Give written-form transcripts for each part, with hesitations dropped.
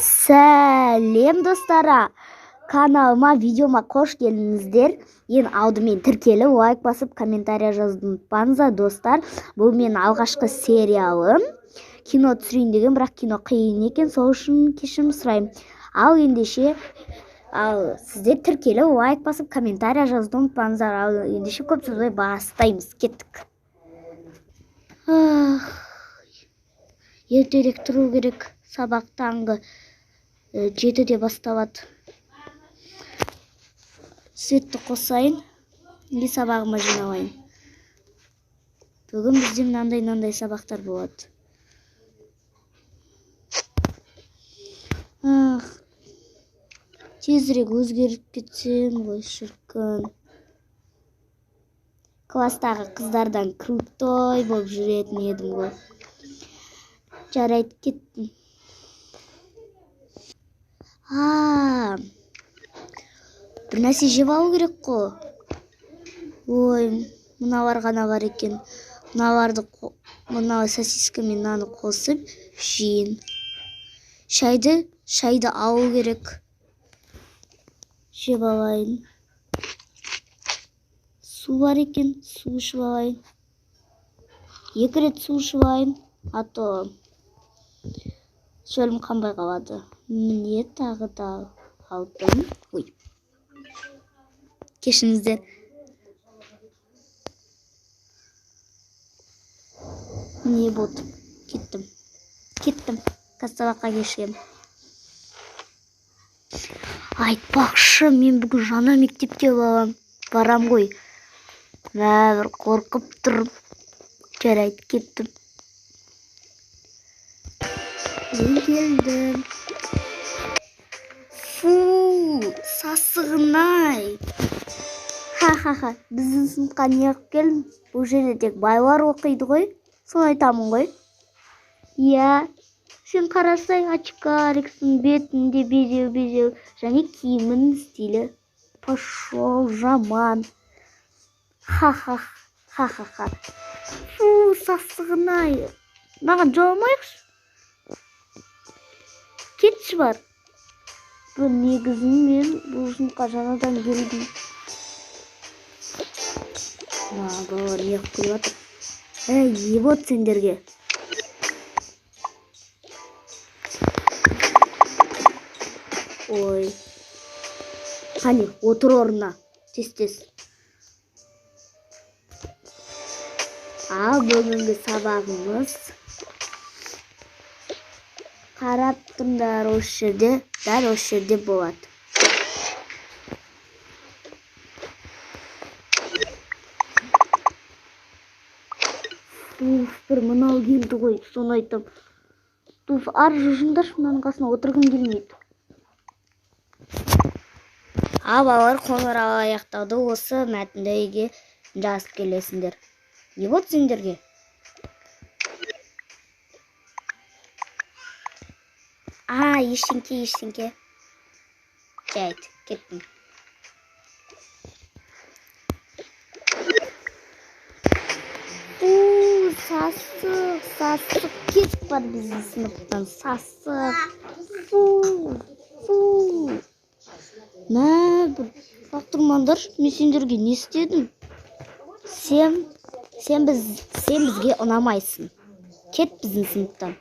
Сәлем достар! Каналыма, видеома қош келдіңіздер. Ең алдымен тіркеліп, лайк басып, комментария жазуды ұмытпаңыздар, достар. Бұл менің алғашқы сериалым. Кино түсірейін деген, бірақ кино қиын екен, сол үшін кешірім сұраймын. Ал ендеше, ал сіздер тіркеліп, лайк басып, комментария жазуды ұмытпаңыздар. Ал ендеше көп созбай бастаймыз. Кеттік. Ах, ертерек тұру керек. Сабақ таңғы 7-де басталады. Светті қосайын, не сабағыма жиналайын. Бүгін бізде мынандай-мынандай сабақтар болады. Ах, тезірек өзгеріп кетсем ғой, шіркін. Класстағы қыздардан крутой болып жүретін едім ғой. Жарайды, кеттім. Бір нәрсе жеп алу керек қой. Ой, мыналар ғана бар екен. Мыналарды мына сосиска мен мынаны қосып жейін. Шайды алу керек. Жеп алайын. Су бар екен, су ішіп алайын. 2 рет су ішіп алайын, а то шөлім қанбай қалады. Міне тағы да алдым. Ой. Кешіріңіздер. Не болды? Кеттім. Кеттім. Қазір сабаққа кешігемін. Айтпақшы, мен бүгін жаңа мектепке барам ғой. Мә, бір қорқып тұрмын. Жарайды, кеттім. Мен келдім. Фу, сасығын-ай. Ха-ха-ха, біздің сыныпқа неғып келдің? Бұл жерде тек байлар оқиды ғой. Соны айтамын ғой. Иә, сен қарасай, очкариксің, бетінде безеу-безеу, және киімінің стилі пошел жаман. Ха-ха-ха, ха-ха-ха. Фу, сасығын-ай. Маған жоламайықшы. Кетші бар. Бұл негізін мен бұл сыныпқа жаңадан келдім. Мына балалар неғып күліп жатыр? Әй, не болды сендерге? Ой. Қане, отыр орнына. Тез-тез. Ал бүгінгі сабағымыз қарап тұрыңдар, осы жерде, дәл осы жерде болады. Уф, бір мынау келді ғой, соны айтам. Уф, ары жүріңдерші, мынаның қасына отырғым келмейді. Ал балалар, қоңырау аяқталды, осы мәтінді үйге жазып келесіңдер. Не болды сендерге? А, ештеңке, ештеңке. Жарайды, кеттім. У, сасық, сасық, кетіп бар біздің сыныптан, сасық. Фу, фу. Мә, бір лақтырмаңдаршы, мен сендерге не істедім? Сен бізге ұнамайсың. Кет біздің сыныптан.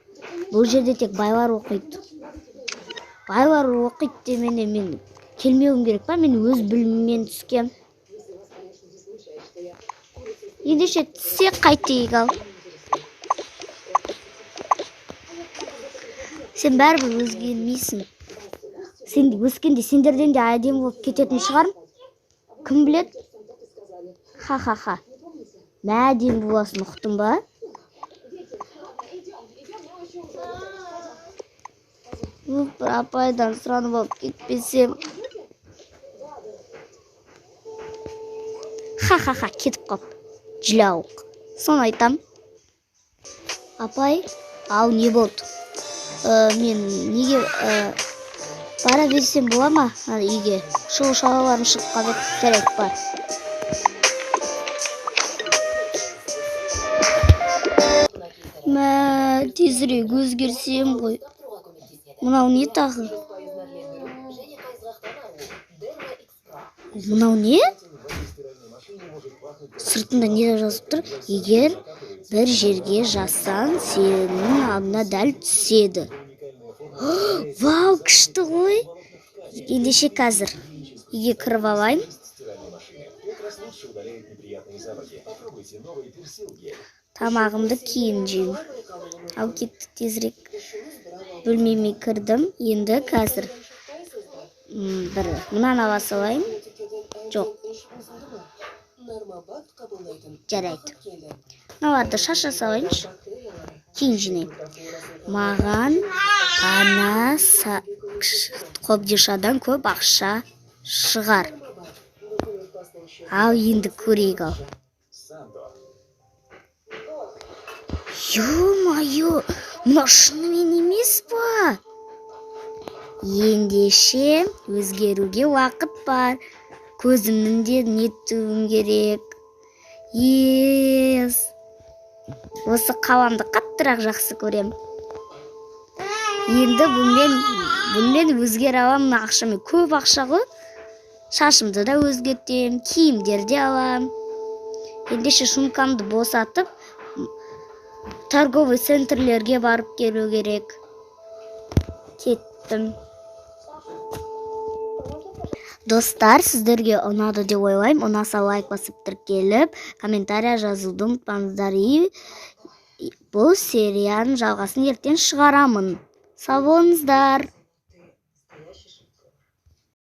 Бұл жерде тек байлар оқиды. Байлар оқиды демене мен келмеуім керек па? Мен өз біліміммен түскем. Ендеше түсе қайтейік ал. Сен бәрібір өзгермейсің. Сен өскенде сендерден де әдемі болып кететін шығармын. Кім біледі? Ха-ха-ха. Мә, әдемі боласың, ұқтың ба? Уф, бір апайдан сұранып алып кетпесем. Ха-ха-ха, кетіп қалып. Жылауық. Соны айтам. Апай, ал не болды? Мен неге бара берсем бола ма? Ана үйге. Шұғыл шаруаларым шығып қалып еді. Жарайды, бар. Мә, тезірек өзгерсем ғой. Мынау не тағы? Мынау не? Сыртында не деп жазып тұр? Егер бір жерге жазсаң, сенің алдына дәл түседі. Вау, күшті ғой! Ендеше, қазір үйге кіріп алайын. Как раз лучше удаляет неприятные запахи. Попробуйте новый Персил гель. Тамағымды кейін жеймін. Ал, кеттік тезірек. Бөлмеме кірдім. Енді қазір бір мынаны ала салайын. Жоқ, жарайды, мыналарды шаша салайыншы, кейін жинаймын. Маған ана қобдишадан көп ақша шығар. Ал енді көрейік. Ал. Сандо. Ё-моё, мынау шынымен емес па? Ендеше, өзгеруге уақыт бар. Көзімнің де нетуім керек. Ес, осы қаламды қаттырақ жақсы көрем. Енді бұнымен өзгере аламын. Мына ақшамен, көп ақша ғой, шашымды да өзгертемін, киімдер де аламын. Ендеше, сумкамды босатып, торговый центрлерге барып келу керек. Кеттім. Достар, сіздерге ұнады деп ойлаймын. Ұнаса, лайк басып, тіркеліп, комментария жазуды ұмытпаңыздар. И бұл серияның жалғасын ертең шығарамын. Сау болыңыздар!